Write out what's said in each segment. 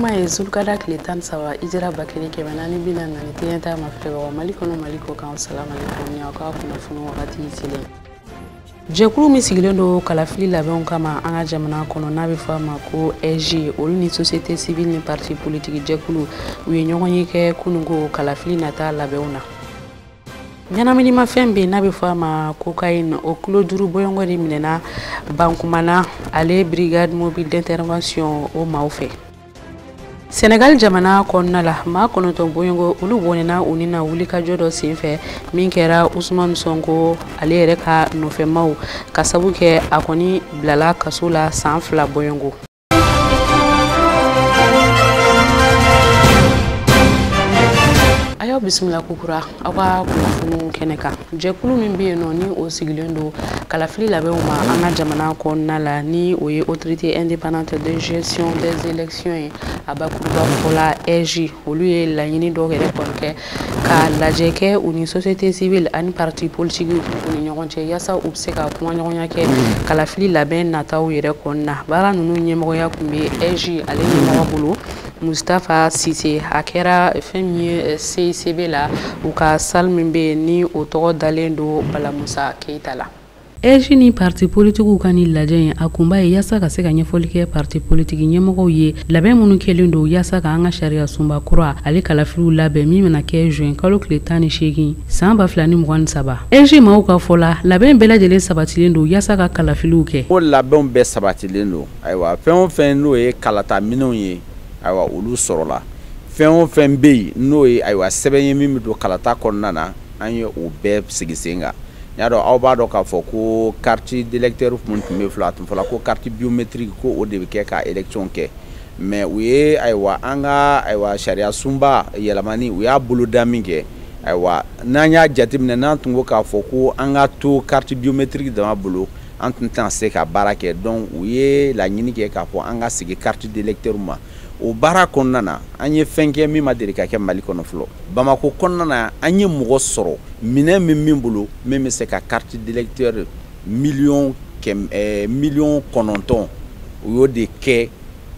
Juma ye zulukada tile 13 hijira 1441 tɛ ta ma filɛbagaw Mali kɔnɔ Mali kɔ kan salamu alaikum ni aw ka kunnafoni wagati selen. Jɛkulu min sigilen don kalafili labɛnw kama an ka jamana kɔnɔ n'a bɛ fɔ a ma ko AIGE, olu ni société civile ni parti politique jɛkulu u ye ɲɔgɔn ye kɛ kununko kalafili nata labɛnw na. Ɲɛnaminimafɛn bɛ yen n'a bɛ fɔ a ma cocaïne, o kilo 5 bɔɲɔgɔn de minɛna Bankumana ale brigade mobile d'intervention o maaw fɛ. Senegal jamana kɔnɔna la maa 9 bɔɲɔgɔn olu bɔnɛna u ni na wulikajɔ dɔ senfɛ min kɛra Ousmane Sonko ale yɛrɛ ka nɔfɛmaw ka sabu kɛ a kɔni bilala kaso la san 2 bɔɲɔgɔn. Aw bisimila kokura aw ka kunnafoniw kɛnɛ kan. Jɛkulu min bɛ yen nɔ ni o sigilen don kalafili labɛnw ma an ka jamana kɔnɔna la ni o ye autorité indépendante de gestion des élections ye, a bakuruba fɔla AIGE, olu ye laɲini dɔw yɛrɛ kɔni kɛ ka lajɛ kɛ u ni société civile ani parti politique u ni ɲɔgɔn cɛ yaasa u bɛ se ka kumaɲɔgɔnya kɛ kalafili labɛn nataw yɛrɛ kɔnɔna na. Baara ninnu ɲɛmɔgɔya tun bɛ AIGE ale ɲɛmɔgɔ bolo Moustapha Cissé. A kɛra fɛn min ye CICB la u ka salle min bɛ yen ni o tɔgɔ dalen don Bala Musa Keyita la. AIGE ni parti politikiw ka nin lajɛ in a kunba ye yaasa ka se ka ɲɛfɔli kɛ parti politiki ɲɛmɔgɔw ye labɛn minnu kɛlen don yaasa ka an ka sariya sunba kura ale kalafiliw labɛn min bɛna kɛ juin kalo tile 18 san 2023. AIGE maaw ka fɔ la labɛn bɛɛ lajɛlen sabatilen don yaasa ka kalafiliw kɛ. Ko labɛnw bɛɛ sabatilen don, ayiwa fɛn o fɛn n'o ye kalata minɛnw ye, ayiwa olu sɔrɔla. Fɛn o fɛn bɛ yen n'o ye ayiwa sɛbɛn ye min bɛ don kalata kɔnɔna na, an ye o bɛɛ sigi sen kan. Y'a dɔn aw b'a dɔn k'a fɔ ko carte d'électeur mun tun bɛ fila, a tun fɔla ko carte biométrique ko o de bɛ kɛ ka élection kɛ, mais u ye ayiwa an ka ayiwa sariya sunba yɛlɛmani u y'a boloda min kɛ, ayiwa n'an y'a jateminɛ n'an tun ko k'a fɔ ko an ka to carte biométrique dama bolo an tun tɛna se ka baara kɛ. Donc u ye laɲini kɛ k'a fɔ an ka sigi carte d'électeur ma. O baara kɔnɔna na an ye fɛn kɛ min ma deli ka kɛ Mali kɔnɔ fɔlɔ. Bamako kɔnɔna na an ye mɔgɔ sɔrɔ minɛn min bolo min bɛ se ka carte d'électeur 9 million u y'o de kɛ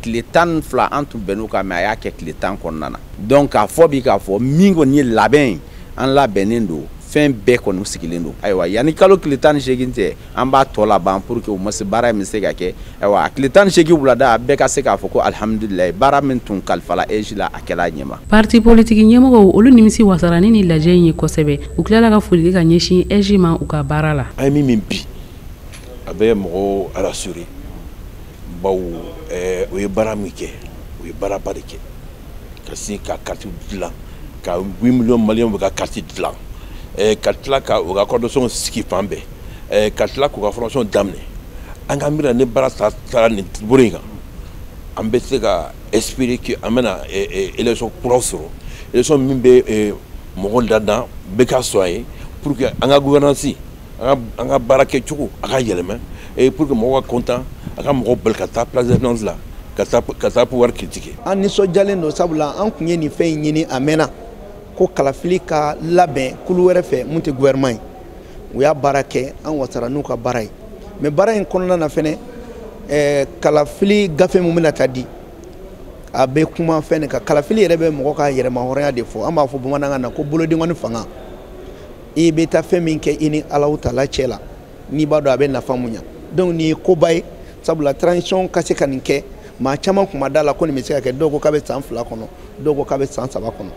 tile 12 an tun bɛnn'o kan, mais a y'a kɛ tile 10 kɔnɔna na. Donc k'a fɔ bi k'a fɔ min kɔni ye labɛn ye, an labɛnnen don, fɛn bɛɛ kɔni sigilen don. Ayiwa yanni kalo tile 18 cɛ an b'a tɔ laban pour que u ma se baara in bɛ se ka kɛ. Ayiwa a tile 18 wulada bɛɛ ka se k'a fɔ ko alihamudulilayi baara min tun kalifala AIGE la a kɛla a ɲɛma. Parti politique ɲɛmɔgɔw olu nimisi wasara ni lajɛ in ye kosɛbɛ. U tilala ka foli kɛ ka ɲɛsin AIGE ma u ka baara la. An ye min bi a bɛ mɔgɔw rassurer bawo o ye baara min kɛ, o ye baaraba de kɛ ka se ka carte dilan, ka 8 millions maliyɛnw bɛ ka carte dilan, ka tila ka u ka coordination sigi fan bɛɛ, ka tila k'u ka formation daminɛ. An ka miiri ni baara taara nin bolo in kan, an bɛ se ka espérer que an bɛna élection kuraw sɔrɔ, élection min bɛ mɔgɔw ladan bɛɛ ka sɔn a ye pour que an ka gouvernance, an ka baara kɛcogo a ka yɛlɛma, pour que mɔgɔw ka content, a ka mɔgɔw bali ka taa place de l'indépendance la ka taa pouvoir critiquer. An nisɔndiyalen don sabula an tun ye nin fɛn in ɲini a mɛnna ko kalafili ka labɛn kulu wɛrɛ fɛ mun tɛ gouvernement ye. U y'a baara kɛ, an wasara n'u ka baara ye. Mais baara in kɔnɔna na fɛnɛ kalafili gafe mun bɛna taa di, a bɛ kuma fɛn de kan. Kalafili yɛrɛ bɛ mɔgɔ ka yɛrɛmahɔrɔnya de fɔ. An b'a fɔ bamanankan na ko bolodenkɔni fanga. I bɛ taa fɛn min kɛ i ni Alahu taala cɛ la, n'i b'a dɔn a bɛ nafa mun ɲa. Donc nin ye koba ye sabula transition ka se ka nin kɛ, maa caman kun ma da la ko nin bɛ se ka kɛ. Dɔw ko k'a bɛ san 2 kɔnɔ, dɔw ko k'a bɛ san 3 kɔnɔ.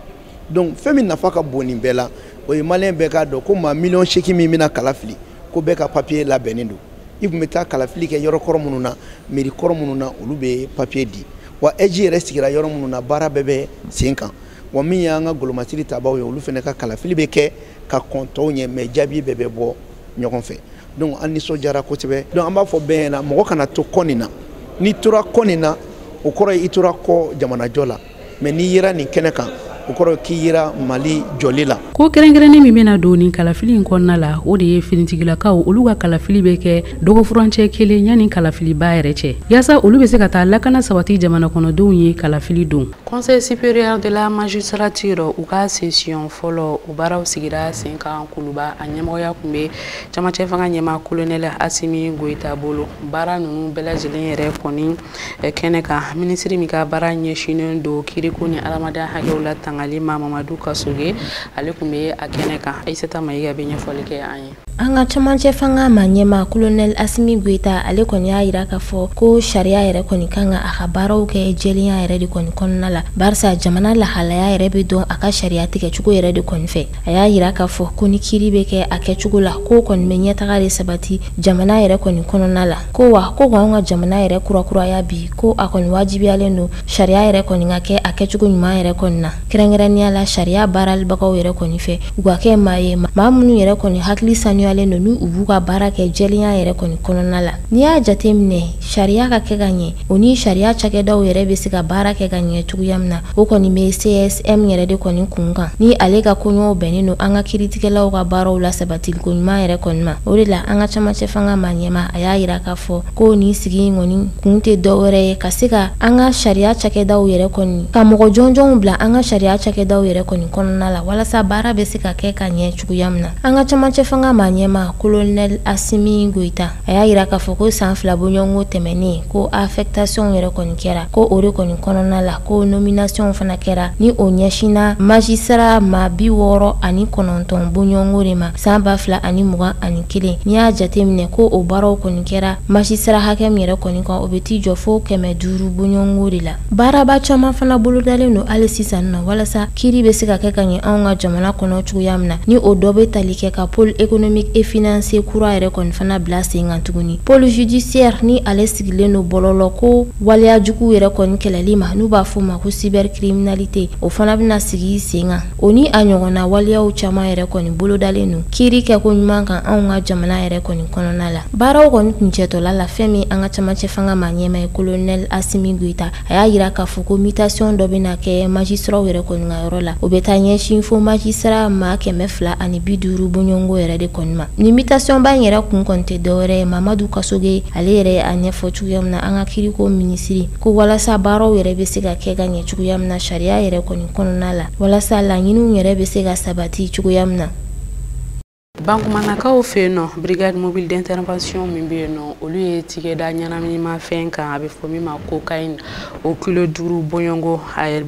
Donc fɛn min nafa ka bon nin bɛɛ la, o ye maliyɛn bɛɛ k'a dɔn ko maa 8 millions min bɛna kala fili, ko bɛɛ ka papier labɛnnen don. I tun bɛ taa kalafili kɛ yɔrɔ kɔrɔ minnu na, mairie kɔrɔ minnu na, olu bɛ papier di. Wa AIGE yɛrɛ sigira yɔrɔ minnu na, baara bɛɛ bɛ sen kan. Wa min y'an ka golomasiri tabaw ye, olu fana ka kalafili bɛ kɛ ka kɔn tɔw ɲɛ, mais jaabi bɛɛ bɛ bɔ ɲɔgɔn fɛ. Donc an nisɔndiyara kosɛbɛ. Donc an b'a fɔ bɛɛ ɲɛna, mɔgɔ kana to kɔ nin na. N'i tora kɔ nin na, o kɔrɔ ye i tora kɔ jamanajɔ la. Mais n'i yera nin kɛnɛ kan, o kɔrɔ k'i yera Mali jɔli la. Ko kɛrɛnkɛrɛnnen min bɛna don nin kalafili in kɔnɔna la, o de ye finitigilakaw olu ka kalafili bɛ kɛ dɔgɔfurancɛ kelen yanni kalafiliba yɛrɛ cɛ, yaasa olu bɛ se ka taa lakana sabati jamana kɔnɔdenw ye kalafili don. Conseil supérieur de la magistrature, u ka session fɔlɔ, u baaraw sigira sen kan Kuluba. A ɲɛmɔgɔya tun bɛ camancɛ fanga ɲɛmaa Colonel Asimi Goyita bolo. Baara ninnu bɛɛ lajɛlen yɛrɛ kɔni kɛnɛ kan, minisiri min ka baara ɲɛsinnen don kiiriko ni adamadenya hakɛw la tangali ma, Mamadu Kasoge, ale tun bɛ a kɛnɛ kan. Ayisata Mayiga bɛ ɲɛfɔli kɛ an ye. An ka camancɛ fanga ma ɲɛma Colonel Asimi Goyita, ale kɔni y'a yira k'a fɔ ko sariya yɛrɛ kɔni kan ka a ka baaraw kɛ jɛlenya yɛrɛ de kɔni kɔnɔna la, barisa jamana lahalaya yɛrɛ bɛ dɔn a ka sariya tigɛcogo yɛrɛ de kɔni fɛ. A y'a yira k'a fɔ ko ni kiiri bɛ kɛ a kɛcogo la, ko kɔni bɛ ɲɛtaga de sabati jamana yɛrɛ kɔni kɔnɔna la. Ko wa ko k'anw ka jamana yɛrɛ kurakuraya bi, ko a kɔni wajibiyalen don sariya yɛrɛ kɔni ka kɛ a kɛcogo ɲuman yɛrɛ kɔni na, kɛrɛnkɛrɛnnenya la sariya baaralibagaw yɛrɛ kɔni fɛ, u ka kɛ maa ye, maa minnu yɛrɛ kɔni hakili sanuyalen don, n'u b'u ka baara kɛ jɛlenya yɛrɛ kɔni kɔnɔna la. N'i y'a jateminɛ, sariya ka kɛ ka ɲɛ, o ni sariya cakɛdaw yɛrɛ bɛ se ka baara kɛ ka ɲɛ cogoya min na, o kɔni bɛ CSM yɛrɛ de kɔni kun kan, ni ale ka koɲɔgɔnw bɛnnen don an ka kiiritigɛlaw ka baaraw la sabatiliko ɲuman yɛrɛ kɔni ma. O de la an ka camancɛ fanga ma ɲɛma, a y'a yira k'a fɔ ko nin sigi in kɔni kun tɛ dɔwɛrɛ ye ka se ka an ka sariya cakɛdaw yɛrɛ kɔni ka mɔgɔ jɔnjɔnw bila an ka sariya cakɛdaw yɛrɛ kɔni kɔnɔna la, walasa baara bɛ se ka kɛ ka ɲɛ cogoya min na. An ka camancɛ fanga ma ɲɛma Colonel Asimi Goyita, a y'a yira k'a fɔ ko san 2 bɔɲɔgɔnko tɛmɛnen, ko affectation yɛrɛ kɔni kɛra, ko o de kɔni kɔnɔna la ko nomination fana kɛra, ni o ɲɛsinna magistrat maa 69 bɔɲɔgɔnko de ma san 2021. N'i y'a jateminɛ ko o baaraw kɔni kɛra magistrat hakɛ min yɛrɛ kɔni kan, o bɛ t'i jɔ fo 500 bɔɲɔgɔnko de la. Baaraba caman fana bolodalen don hali sisan nɔ, walasa kiiri bɛ se ka kɛ ka ɲɛ anw ka jamana kɔnɔ cogoya min na, ni o dɔ bɛ tali kɛ ka pôle économique et financier kura yɛrɛ kɔni fana bila sen kan tuguni. Pôle judiciaire, ni ale sigilen don bɔlɔlɔ ko waleya jugu yɛrɛ kɔni kɛlɛli ma, n'u b'a fɔ o ma ko cybercriminalité, o fana bɛna sigi sen kan. O ni a ɲɔgɔnna waleyaw caman yɛrɛ kɔni bolodalen don kiiri kɛko ɲuman kan anw ka jamana yɛrɛ kɔni kɔnɔna la. Baaraw kɔni kuncɛtɔla la, fɛn min an ka camancɛ fanga ma ɲɛma ye Colonel Asimi Goyita, a y'a yira k'a fɔ ko mutation dɔ bɛna kɛ magistraw yɛrɛ kɔni ka yɔrɔ la, o bɛ taa ɲɛsin fo magistrat maa 250 bɔɲɔgɔnko yɛrɛ de kɔni ma. Ni mutation ba in yɛrɛ kun kɔni tɛ dɔwɛrɛ ye, Mamadu Kasoge ale yɛrɛ a ɲɛfɔ cogoya min na, an ka kiriko minisiri ko walasa baaraw yɛrɛ bɛ se ka kɛ ka ɲɛ cogoya min na sariya yɛrɛ kɔni kɔnɔna la, walasa laɲiniw yɛrɛ bɛ se ka sabati cogoya min na. Bankumanakaw fɛ yen nɔ, brigade mobile d'intervention min bɛ yen nɔ, olu ye tigɛda ɲɛnaminimafɛn kan, a bɛ fɔ min ma cocaïne, o kilo 5 bɔɲɔgɔnko.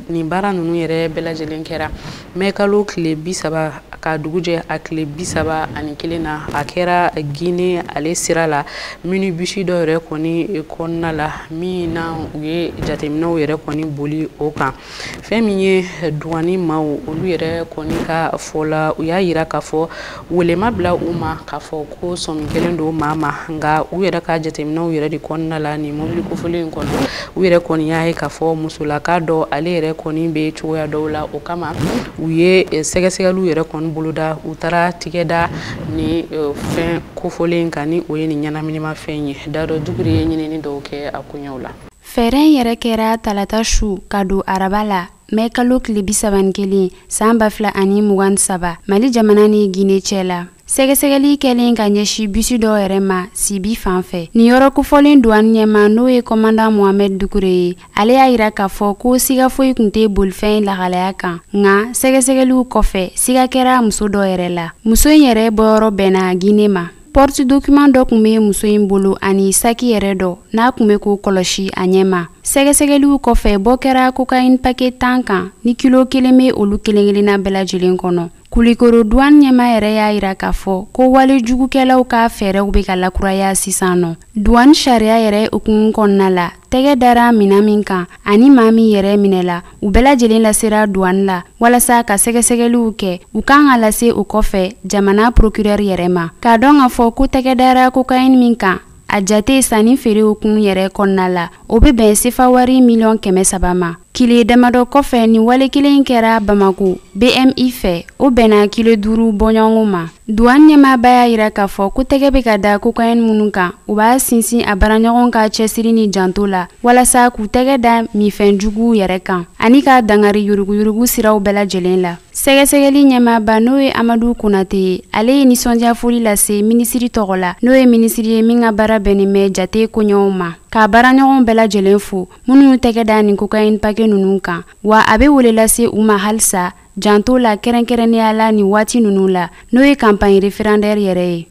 Nin baara ninnu yɛrɛ bɛɛ lajɛlen kɛra mɛ kalo tile 30 ka dugu jɛ a tile 31 na. A kɛra Guinée ale sira la, minibus dɔ yɛrɛ kɔni kɔnɔna la, min na u ye jateminɛw yɛrɛ kɔni boli o kan. Fɛn min ye douane maaw, olu yɛrɛ kɔni ka fɔ la, u y'a yira k'a fɔ wele ma bila u ma k'a fɔ ko sɔmi kelen don maa ma, nka u yɛrɛ ka jateminɛw yɛrɛ de kɔnɔna la, nin mobili kofɔlen in kɔnɔ, u yɛrɛ kɔni y'a ye k'a fɔ musolaka dɔ, ale yɛrɛ kɔni bɛ cogoya dɔw la. O kama u ye sɛgɛsɛgɛliw yɛrɛ kɔni boloda, u taara tigɛda ni fɛn kofɔlen kan, ni o ye nin ɲɛnaminimafɛn ye. Dadɔ Duguri ye ɲinini dɔw kɛ a koɲɛw la. Fɛɛrɛ in yɛrɛ kɛra talata su ka don araba la, mɛ kalo tile 31 san 2023, Mali jamana ni Guinée cɛ la. Sɛgɛsɛgɛli kɛlen ka ɲɛsin bisi dɔw yɛrɛ ma Sibi fan fɛ. Nin yɔrɔ kofɔlen douane ɲɛma, n'o ye commandant Mohamed Dukure ye, ale y'a yira k'a fɔ ko siga foyi tun tɛ bolifɛn lahalaya kan, nka sɛgɛsɛgɛliw kɔfɛ siga kɛra muso dɔ yɛrɛ la. Muso in yɛrɛ bɔyɔrɔ bɛnna Guinée ma. Porte document dɔ tun bɛ muso in bolo ani saki yɛrɛ dɔ n'a tun bɛ k'o kɔlɔsi a ɲɛ ma. Sɛgɛsɛgɛliw kɔfɛ, bɔ kɛra cocaïne paquet 10 kan, ni kilo 1 bɛ olu kelen kelenna bɛɛ lajɛlen kɔnɔ. Kulikoro douane ɲɛma yɛrɛ y'a yira k'a fɔ ko wale jugukɛlaw ka fɛɛrɛw bɛ ka lakuraya sisan nɔ. Douane sariya yɛrɛ hukumu kɔnɔna la, tɛgɛ dara minɛn min kan ani maa min yɛrɛ minɛla, u bɛɛ lajɛlen lasera douane la walasa ka sɛgɛsɛgɛliw kɛ. U kan ka lase o kɔfɛ jamana procureur yɛrɛ ma. K'a dɔn k'a fɔ ko tɛgɛ dara cocaïne min kan, a jate sanni feere hukumu yɛrɛ kɔnɔna la, o bɛ bɛn sefa wari miliyɔn 300 ma. Kile damadɔ kɔfɛ, ni wale kelen kɛra Bamako BMI fɛ, o bɛnna kilo 5 bɔɲɔgɔnko ma. Douane ɲɛmaaba y'a yira k'a fɔ ko tɛgɛ bɛ ka da cocaïne minnu kan, u b'a sinsin a baaraɲɔgɔn ka cɛsiri ni janto la walasa k'u tɛgɛ da minfɛn juguw yɛrɛ kan ani ka dangari yuruguyurugu siraw bɛɛ lajɛlen la. Sɛgɛsɛgɛli ɲɛmaaba, n'o ye Amadu Konate ye, ale ye nisɔndiyafoli lase minisiri tɔgɔ la, n'o ye minisiri ye min ka baara bɛnnen bɛ jate koɲɛw ma, k'a baaraɲɔgɔnw bɛɛ lajɛlen fo minnu y'u tɛgɛ da nin cocaïne paquet ninnu kan. Wa a bɛ wele lase u ma halisa janto la, kɛrɛnkɛrɛnnenya la nin waati ninnu la, n'o ye campagne référendaire yɛrɛ ye.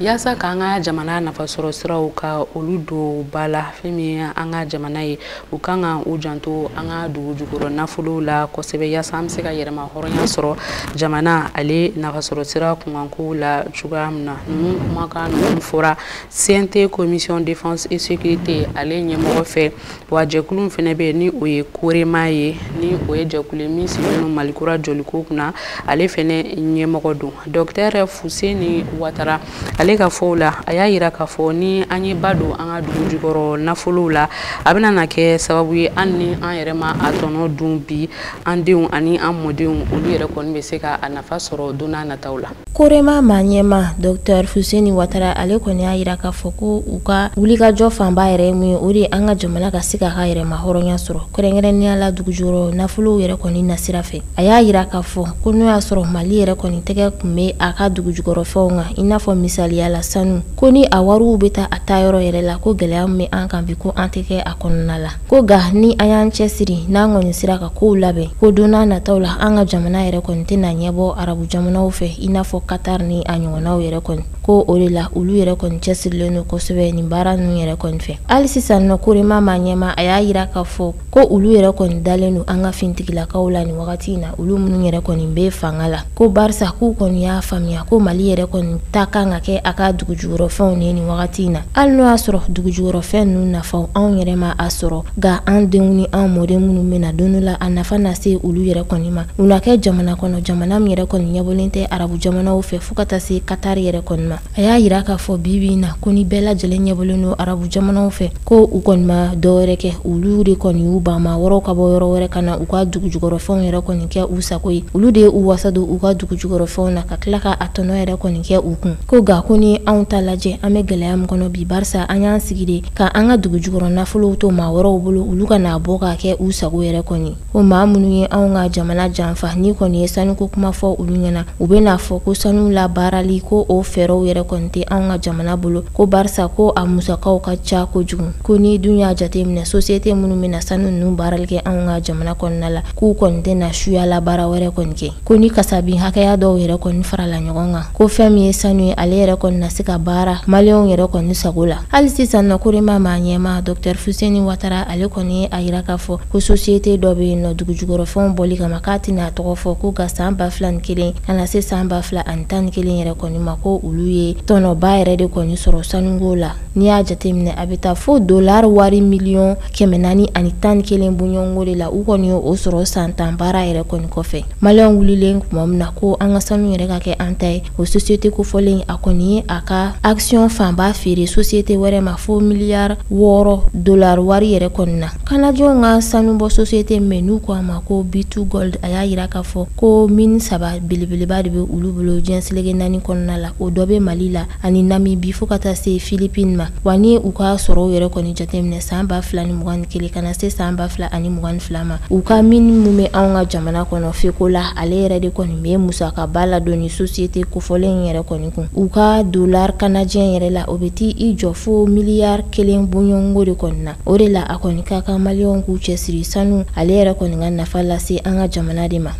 Yaasa k'an ka jamana nafasɔrɔ siraw ka olu don ba la, fɛn min ye an ka jamana ye, u kan ka u janto an ka dugu jukɔrɔ nafolow la kosɛbɛ, yaasa an bɛ se ka yɛrɛma hɔrɔnya sɔrɔ jamana ale nafasɔrɔ sira kunkankow la cogoya min na. Ninnu kumakan ninnu fɔra CNT commission défense et sécurité ale ɲɛmɔgɔ fɛ. Wa jɛkulu fɛnɛ bɛ yen, ni o ye Korema ye, ni o ye jɛkulu ye min sigilen don Malikura jɔliko kunna, ale fɛnɛ ɲɛmɔgɔ don, docteur Fuseni Watara. Ale ka fɔw la, a y'a yira k'a fɔ ni an ye ba don an ka dugu jukɔrɔ nafolow la, a bɛna na kɛ sababu ye, hali ni an yɛrɛ ma a tɔnɔ dun bi, an denw ani an mɔdenw, olu yɛrɛ kɔni bɛ se ka a nafa sɔrɔ don n'a nataw la. Korema maa ɲɛma, Dr Fuseni Watara, ale kɔni y'a yira k'a fɔ ko u ka wulikajɔ fanba yɛrɛ ye mun ye, o de ye an ka jamana ka se k'a ka yɛrɛma hɔrɔnya sɔrɔ, kɛrɛnkɛrɛnnenya la dugujukɔrɔ nafolow yɛrɛ kɔni nasira fɛ. A y'a yira k'a fɔ ko n'o y'a sɔrɔ Mali yɛrɛ kɔni tɛgɛ tun bɛ a ka dugujukɔrɔfɛnw kan, i n'a fɔ misaliya la sanu, ko ni a wariw bɛ taa a taa yɔrɔ yɛrɛ la, ko gɛlɛya min bɛ an kan bi, ko an tɛ kɛ a kɔnɔna la. Ko nka ni an y'an cɛsiri, n'an kɔni sera ka kow labɛn, ko don n'a nataw la, an ka jamana yɛrɛ kɔni tɛna ɲɛbɔ arabu jamanaw fɛ, i n'a fɔ Qatar ni a ɲɔgɔnnaw yɛrɛ kɔni. Ko o de la olu yɛrɛ kɔni cɛsirilen don kosɛbɛ nin baara ninnu yɛrɛ kɔni fɛ. Hali sisan nɔ, Korema maa ɲɛma, a y'a yira k'a fɔ ko olu yɛrɛ kɔni dalen don an ka fintigilakaw la nin wagati in na, olu minnu yɛrɛ kɔni bɛ fanga la, ko barisa k'u kɔni y'a faamuya ko Mali yɛrɛ kɔni ta kan ka kɛ a ka dugujukɔrɔfɛnw ye nin wagati in na. Hali n'o y'a sɔrɔ dugujukɔrɔfɛn ninnu nafaw anw yɛrɛ ma a sɔrɔ, nka an denw ni an mɔden minnu bɛna don dɔ la, a nafa na se olu yɛrɛ kɔni ma. U na kɛ jamana kɔnɔ, jamana min yɛrɛ kɔni ɲɛbɔlen tɛ arabu jamanaw fɛ, fo ka taa se Qatar yɛrɛ kɔni ma. A y'a yira k'a fɔ bi bi in na, ko ni bɛɛ lajɛlen ɲɛbɔlen don arabu jamanaw fɛ, ko u kɔni ma dɔwɛrɛ kɛ, olu de kɔni y'u ban maa wɛrɛw ka bɔ yɔrɔ wɛrɛ ka na u ka dugujukɔrɔfɛnw yɛrɛ kɔni kɛ u sago ye. Olu de ye u wasa don u ka dugujukɔrɔfɛnw na ka tila ka a tɔnɔ yɛrɛ kɔni kɛ u kun. Ko nka ko ni anw ta lajɛ, an bɛ gɛlɛya min kɔnɔ bi, barisa an y'an sigi de ka an ka dugujukɔrɔ nafolow to maa wɛrɛw bolo, olu ka n'a bɔ k'a kɛ u sago yɛrɛ kɔni. Ko maa minnu ye anw ka jamana janfa, ni kɔni ye sanuko kuma fɔ olu ɲɛna, u bɛ n'a fɔ ko sanu labaarali, ko o fɛɛrɛw yɛrɛ kɔni tɛ anw ka jamana bolo, ko barisa ko a musakaw ka ca kojugu. Ko ni dun y'a jateminɛ, société minnu bɛna sanu ninnu baarali kɛ anw ka jamana kɔnɔna la, k'u kɔni tɛna suya la baara wɛrɛ kɔni kɛ. Ko ni kasabi hakɛya dɔw yɛrɛ kɔni farala ɲɔgɔn kan, ko fɛn min ye sanu ye, ale yɛrɛ kɔni na se ka baara maliyɛnw yɛrɛ kɔni sago la. Hali sisan nɔ, Korema maa ɲɛma, Dr Fuseni Watara, ale kɔni ye a yira k'a fɔ ko société dɔ bɛ yen nɔ dugujukɔrɔfɛnw bɔli kama, k'a tɛna a tɔgɔ fɔ, ko nka san 2001 ka na se san 2011 yɛrɛ kɔni ma, ko olu ye tɔnɔba yɛrɛ de kɔni sɔrɔ sanuko la. N'i y'a jateminɛ, a bɛ taa fo dolari wari miliyɔn 411 bɔɲɔgɔnko de la, u kɔni ye o sɔrɔ san 10 baara yɛrɛ kɔni kɔfɛ. Maliyɛnw wulilen tuma min na ko an ka sanu yɛrɛ ka kɛ an ta ye, o société kofɔlen, a kɔni ye a ka action fanba feere société wɛrɛ ma fo miliyari 6 dolari wari yɛrɛ kɔni na. Kanadiɲɛw ka sanubɔ société min n'u ko a ma ko B2Gold, a y'a yira k'a fɔ ko mine saba belebeleba de bɛ olu bolo diɲɛ seleke naani kɔnɔna la. O dɔ bɛ Mali la ani Namibi, fo ka taa se Philippines ma. Wa ni u ka sɔrɔw yɛrɛ kɔni jateminɛ san 2021 ka na se san 2022 ma, u ka mine min bɛ anw ka jamana kɔnɔ Fekola, ale yɛrɛ de kɔni bɛ musakaba ladon ni société kofɔlen in yɛrɛ kɔni kun. U ka dollar canadien yɛrɛ la, o bɛ t'i i jɔ fo miliyari 1 bɔɲɔgɔnko de kɔni na. O de la a kɔni ka kan maliyɛnw k'u cɛsiri, sanu ale yɛrɛ kɔni ka nafa lase an ka jamana de ma.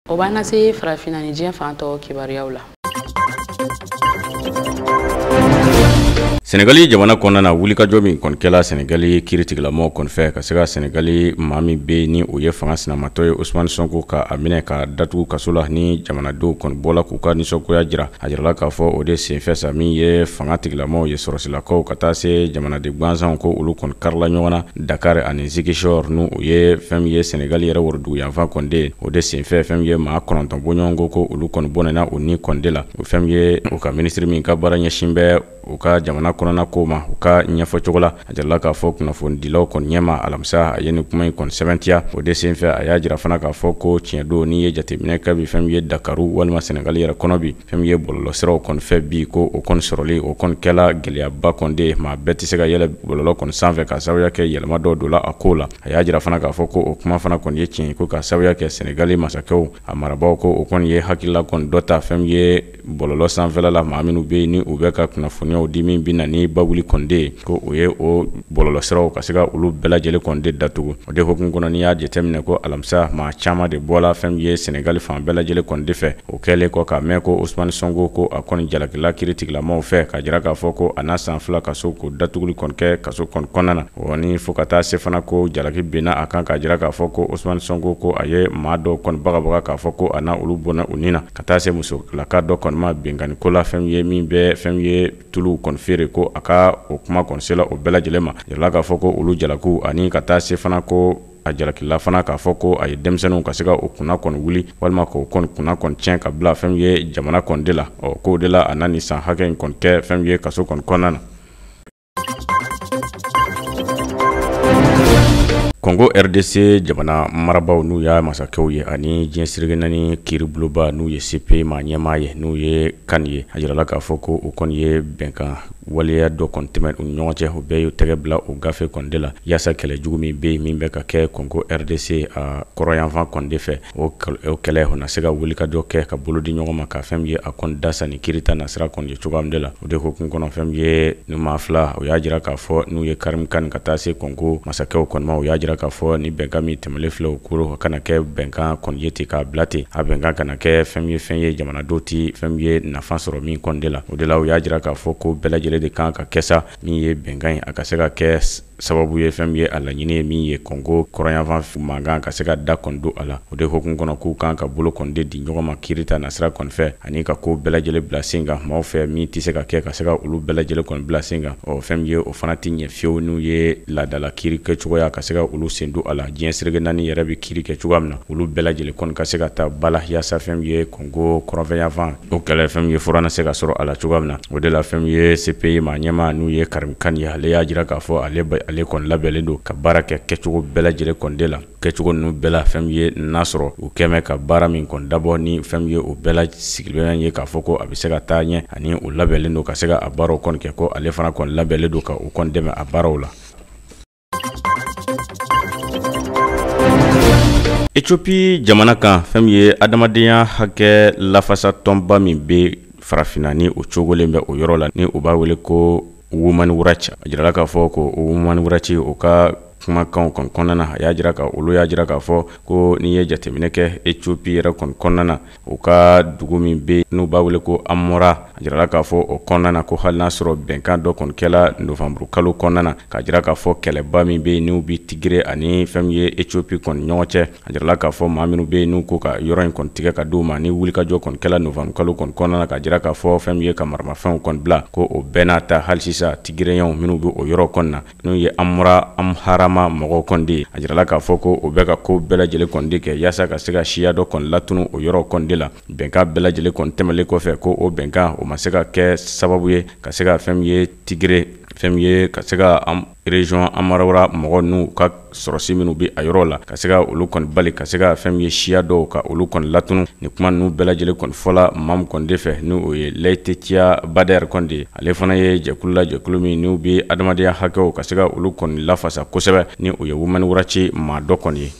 O b'an lase farafinna ni diɲɛ fan tɔw kibaruyaw la. Senegali jamana kɔnɔna na, wulikajɔ min kɔni kɛla Senegali kiiritigɛlamɔgɔw kɔni fɛ ka se ka Senegali maa min bɛ ni o ye fanga sinamatɔ ye, Usumani Sonko, ka a minɛ ka datugu kaso la, ni jamanadenw kɔni bɔla k'u ka nisɔngoya jira, a jirala k'a fɔ o de senfɛ sa, min ye fanga tigilamɔgɔw ye, sɔrɔsilakaw, ka taa se jamanaden gansanw, ko olu kɔni karila ɲɔgɔn na Dakar ani Ziguinchor, n'u o ye fɛn min ye Senegali yɛrɛ worodugu yanfan kɔni. O de senfɛ, fɛn min ye maa 9 bɔɲɔgɔnko, ko olu kɔni bɔnɛna o ni kɔnde la. O fɛn min ye u ka minisiri min ka baara ɲɛsin bɛ u ka jamana kɔnɔna ko ma u ka ɲɛfɔcogo la. A jirala k'a fɔ kunnafonidilaw kɔni ɲɛma alamisa, a ye nin kuma in kɔni sɛbɛntiya. O de senfɛ, a y'a jira fana k'a fɔ ko tiɲɛ don, n'i ye jateminɛ kɛ bi, fɛn min ye Dakaru walima Senegali yɛrɛ kɔnɔ bi, fɛn min ye bɔlɔlɔsiraw kɔni fɛ bi, ko o kɔni sɔrɔli o kɔni kɛla gɛlɛyaba kɔni de ye. Maa bɛɛ tɛ se ka yɛlɛ bɔlɔlɔ kɔni sanfɛ k'a sababuya kɛ yɛlɛma dɔw donna a ko la. A y'a jira fana k'a fɔ ko o kuma fana kɔni ye tiɲɛ ye, ko k'a sababuya kɛ Senegali masakɛw a marabaaw ko o kɔni ye hakilila kɔni dɔ ta fɛn min ye bɔlɔlɔ sanfɛla la, maa minnu bɛ yen ni u bɛ ka kunnafoniyaw di min bɛ na ni bawuli kɔni de ye, ko o ye o bɔlɔlɔsiraw ka se ka olu bɛɛ lajɛlen kɔni de datugu. O de hukumu kɔnɔ, n'i y'a jateminɛ ko alamisa maa caman de bɔla fɛn min ye Senegali fan bɛɛ lajɛlen kɔni de fɛ, o kɛlen kɔ k'a mɛn ko Ousmane Sonko ko a kɔni jalakila kiiritigilamaw fɛ, k'a jira k'a fɔ ko a n'a san 2 kaso ko datuguli kɔni kɛ kaso kɔni kɔnɔna na. O ni fo ka taa se fana ko jalaki binna a kan, k'a jira k'a fɔ ko Ousmane Sonko ko a ye maa dɔw kɔni bagabaga k'a fɔ ko a n'a olu bɔnna u ni na, ka taa se musolaka dɔ kɔni ma binkanni ko la, fɛn ye min bɛ fɛn ye tulu kɔni feere, ko a ka o kuma kɔni sela o bɛɛ lajɛlen ma. Jirala k'a fɔ ko olu jalakiw ani ka taa se fana ko a jalakila fana k'a fɔ ko a ye denmisɛnninw ka se ka o kunna kɔni wuli walima k'o kɔni kunna kɔni tiɲɛ ka bila fɛn ye jamana kɔni de la. Ɔ k'o de la a na nin san hakɛ in kɔni kɛ fɛn ye kaso kɔni kɔnɔna na. Congo RDC jamana marabaaw n'u y'a masakɛw ye ani diɲɛ seleke naani kiiribuloba n'u ye CPI maa ɲɛmaa ye n'u ye CAN ye, a jirala k'a fɔ ko o kɔni ye bɛnkan waleya dɔ kɔni tɛmɛ u ni ɲɔgɔn cɛ. O bɛɛ y'u tɛgɛ bila o gafe kɔni de la yaasa kɛlɛ jugu min bɛ yen min bɛ ka kɛ Congo RDC a kɔrɔyanfan kɔni de fɛ, o kɛlɛ o na se ka wulikajɔ kɛ ka bolo di ɲɔgɔn ma ka fɛn min ye a kɔni dasa ni kiirita nasira kɔni ye cogoya min de la. O de hukumu kɔnɔ, fɛn min ye ni maa fila o y'a jira k'a fɔ n'u ye Karim Kane ka taa se Congo masakɛw kɔni ma, o y'a jira k'a fɔ ni bɛnkan min tɛmɛlen filɛ o koro kana kɛ bɛnkan kɔni ye ten k'a bila ten, a bɛnkan kana kɛ fɛn ye fɛn ye jamanadenw ti fɛn min ye nafa sɔrɔ min kɔni de la. O de la u y'a jira k'a fɔ ko bɛɛ lajɛlen de kan ka kɛ sa min ye bɛnkan ye a ka se ka kɛ sababu ye fɛn min ye a laɲini ye min ye Congo kɔrɔyanfan mankan ka se ka da kɔni don a la. O de hukumu kɔnɔ, k'u kan ka bolo kɔni de di ɲɔgɔn ma kiirita nasira kɔni fɛ ani ka ko bɛɛ lajɛlen bila sen kan maaw fɛ min tɛ se ka kɛ ka se ka olu bɛɛ lajɛlen kɔni bila sen kan. Ɔ fɛn min ye o fana tɛ ɲɛ fiyewu n'u ye laadala kiiri kɛcogoya ka se ka olu sen don a la. Diɲɛ seleke naani yɛrɛ bɛ kiiri kɛ cogoya min na, olu bɛɛ lajɛlen kɔni ka se ka ta ba la yaasa fɛn min ye Congo kɔrɔnfɛyanfan o kɛlɛ fɛn min ye fura na se ka sɔrɔ a la cogoya min na. O de la fɛn min ye CPI maa ɲɛmaa n'u ye Karim Kane ye, ale y'a jira k'a fɔ ale kɔni labɛnnen don ka baara kɛ kɛcogo bɛɛ lajɛlen kɔni de la. Kɛcogo ninnu bɛɛ la fɛn min ye n'a sɔrɔ u kɛmɛ ka baara min kɔni dabɔ ni fɛn min ye o bɛɛ la sigilen ye k'a fɔ ko a bɛ se ka taa ɲɛ ani u labɛnnen don ka se ka a baaraw kɔni kɛ, ko ale fana kɔni labɛnnen don ka u kɔni dɛmɛ a baaraw la. Ethiopie jamana kan, fɛn min ye adamadenya hakɛ lafasa tɔnba min bɛ farafinna ni o cogolen bɛ o yɔrɔ la ni u b'a wele ko Women Watch, a jirala k'a fɔ ko Women Watch o ka kumakanw kɔni kɔnɔna na, a y'a jira ka olu y'a jira k'a fɔ ko n'i ye jateminɛ kɛ Ethiopie yɛrɛ kɔni kɔnɔna na, u ka dugu min bɛ n'u b'a wele ko Amora, a jirala k'a fɔ o kɔnɔna na ko hali n'a sɔrɔ bɛnkan dɔ kɔni kɛla novanburu kalo kɔnɔna na, k'a jira k'a fɔ kɛlɛba min bɛ yen n'u bɛ Tigre ani fɛn min ye Ethiopie kɔni ɲɔgɔn cɛ, a jirala k'a fɔ maa minnu bɛ yen n'u ko ka yɔrɔ in kɔni tigɛ ka d'u ma ni wulikajɔ kɔni kɛla novanburu kalo kɔni kɔnɔna na, k'a jira k'a fɔ fɛn min ye ka maramafɛnw kɔni bila, ko o bɛɛ n'a ta hali sisan Tigréens minnu bɛ o yɔrɔ kɔni na n'u ye Amora Amharama mɔgɔw kɔni de ye, a jirala k'a fɔ ko o bɛ ka ko bɛɛ lajɛlen kɔni de kɛ yaasa ka se ka siya dɔ kɔni latunu o yɔrɔ kɔni de la. Bɛnkan bɛɛ lajɛlen kɔni tɛmɛlen kɔfɛ, ko o bɛnkan o ma se ka kɛ sababu ye ka se ka fɛn min ye Tigre fɛn min ye ka se ka région Amara mɔgɔ n'u ka sɔrɔsi minnu bɛ a yɔrɔ la ka se ka olu kɔni bali ka se ka fɛn min ye siya dɔw ka olu kɔni latunu. Nin kuma ninnu bɛɛ lajɛlen kɔni fɔla maa min kɔni de fɛ n'o o ye Laetitia Bader kɔni de ye, ale fana ye jɛkulu la jɛkulu min n'u bɛ adamadenya hakɛw ka se ka olu kɔni lafasa kosɛbɛ ni o ye Women Watch maa dɔ kɔni ye.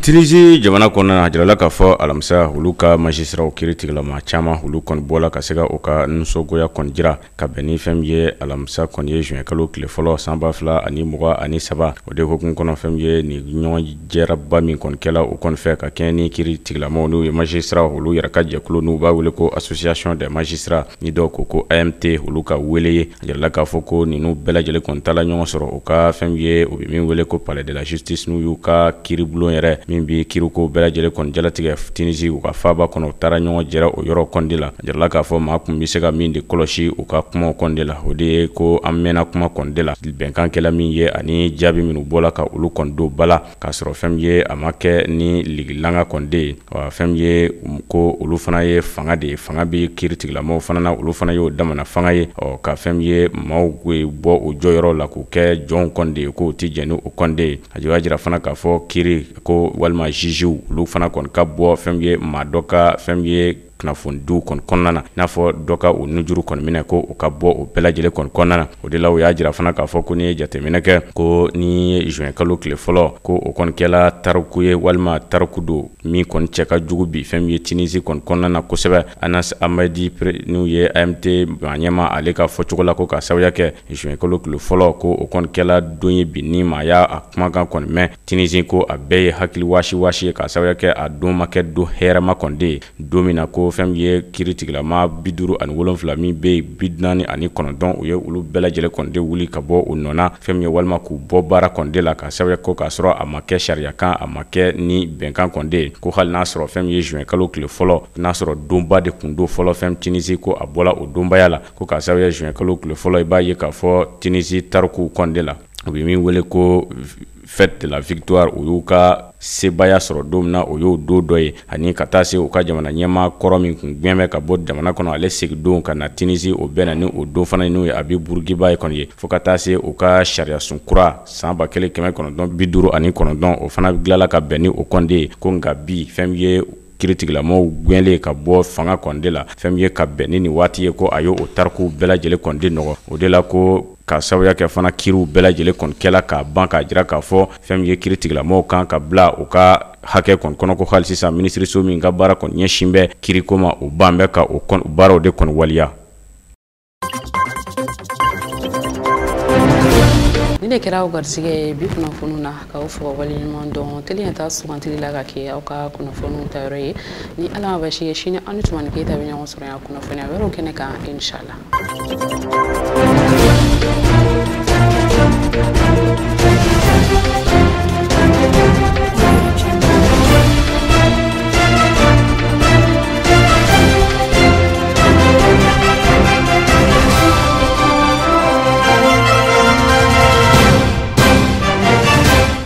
Tunisie jamana kɔnɔna, a jirala k'a fɔ alamisa olu ka magistratw kiiritigilama caman olu kɔni bɔla ka se ka u ka nisɔngoya kɔni jira ka bɛn ni fɛn min ye alamisa kɔni ye juin kalo tile fɔlɔ san 2023. O de hukumu kɔnɔ, fɛn min ye nin ɲɔgɔn jɛraba min kɔni kɛla o kɔni fɛ ka kɛɲɛ ni kiiritigilamaw n'u ye magistrat olu yɛrɛ ka jɛkulu n'u b'a wele ko association des magistrats ni dɔw ko ko AMT olu ka wele ye. A jirala k'a fɔ ko ninnu bɛɛ lajɛlen kɔni taala ɲɔgɔn sɔrɔ u ka fɛn min ye u bɛ min wele ko palais de la justice n'u y'u ka kiiribulon yɛrɛ min bɛ kiiriko bɛɛ lajɛlen kɔni jalatigɛ Tunisie u ka faaba kɔnɔ, u taara ɲɔgɔn jɛra o yɔrɔ kɔni de la. A jirala k'a fɔ maa kun bɛ se ka min de kɔlɔsi u ka kumaw kɔni de la, o de ye ko an mɛnna kuma kɔni de la, bɛnkan kɛla min ye ani jaabi minnu bɔla ka olu kɔni don ba la, k'a sɔrɔ fɛn min ye a ma kɛ ni ligilanga kɔni de ye. Fɛn min ye ko olu fana ye fanga de ye, fanga bɛ kiiritigilamaw fana na, olu fana y'o damana fanga ye, ɔ ka fɛn min ye maaw bɔ u jɔyɔrɔ la k'u kɛ jɔnw kɔni de ye, k'o tɛ jɛn ni o kɔni de ye. A y'a jira fana k'a fɔ kiiri ko walima jugew olu fana kɔni ka bɔ fɛn min ye maa dɔ ka fɛn min ye kunnafonidiw kɔni kɔnɔna na, n'a fɔ dɔ ka o nujuru kɔni minɛ ko o ka bɔ o bɛɛ lajɛlen kɔni kɔnɔna na. O de la u y'a jira fana k'a fɔ ko n'i ye jateminɛ kɛ ko ni juin kalo tile fɔlɔ ko o kɔni kɛla tariku ye walima tariku don min kɔni cɛ ka jugu bi fɛn min ye Tunisie kɔni kɔnɔna na kosɛbɛ. Anas Amadi n'u ye AMT ɲɛmaa ale ka fɔcogo la ko ka sababuya kɛ juin kalo tile fɔlɔ ko o kɔni kɛla don ye bi ni maa y'a kumakan kɔni mɛn Tunisie ko a bɛɛ ye hakili waasi waasi ye, ka sababuya kɛ a don ma kɛ don hɛrɛma kɔni de ye, don min na ko fɛn min ye kiiritigilama 57 min bɛ yen 49 u ye olu bɛɛ lajɛlen kɔni de wuli ka bɔ u nɔ na fɛn min ye walima k'u bɔ baara kɔni de la, ka sababuya ko k'a sɔrɔ a ma kɛ sariya kan, a ma kɛ ni bɛnkan kɔni de ye. Ko hali n'a sɔrɔ fɛn min ye juin kalo tile fɔlɔ n'a sɔrɔ donba de kun don fɔlɔ fɛn Tunisie ko a bɔla o donbaya la, ko ka sababuya juin kalo tile fɔlɔ i b'a ye k'a fɔ Tunisie tarikuw kɔni de la u bɛ min wele ko fête de la victoire, u y'u ka sebaaya sɔrɔ don min na o y'o don dɔ ye, ani ka taa se u ka jamana ɲɛmaa kɔrɔ min kun gɛn bɛ ka bɔ jamana kɔnɔ ale segin don ka na Tunisie, o bɛɛ na ni o don fana n'o ye Abi Bourguiba ye kɔni ye, fo ka taa se u ka sariyasun kura san 1959 o fana dilanla ka bɛn ni o kɔni de ye. Ko nka bi fɛn min ye kiiritigilamaw gɛnlen ka bɔ fanga kɔni de la fɛn min ye ka bɛn ni nin waati ye, ko a y'o tarikuw bɛɛ lajɛlen kɔni de nɔgɔ. O de la ko ka sababuya kɛ fana kiiriw bɛɛ lajɛlen kɔni kɛla k'a ban k'a jira k'a fɔ fɛn min ye kiiritigilamaw kan ka bila u ka hakɛ kɔni kɔnɔ, ko hali sisan minisiriso min ka baara kɔni ɲɛsin bɛ kiiriko ma o ban bɛ ka o baaraw de kɔni waleya. Ni de kɛra aw garisɛgɛ ye bi kunnafoniw na, k'aw fo ka waleɲuman dɔn teliya ta sugantili la ka kɛ aw ka kunnafoniw ta yɔrɔ ye. Ni Ala ma basi ye, sini aw ni Tumani Keyita bɛ ɲɔgɔn sɔrɔ yan kunnafoniya wɛrɛw kɛnɛ kan inshallah.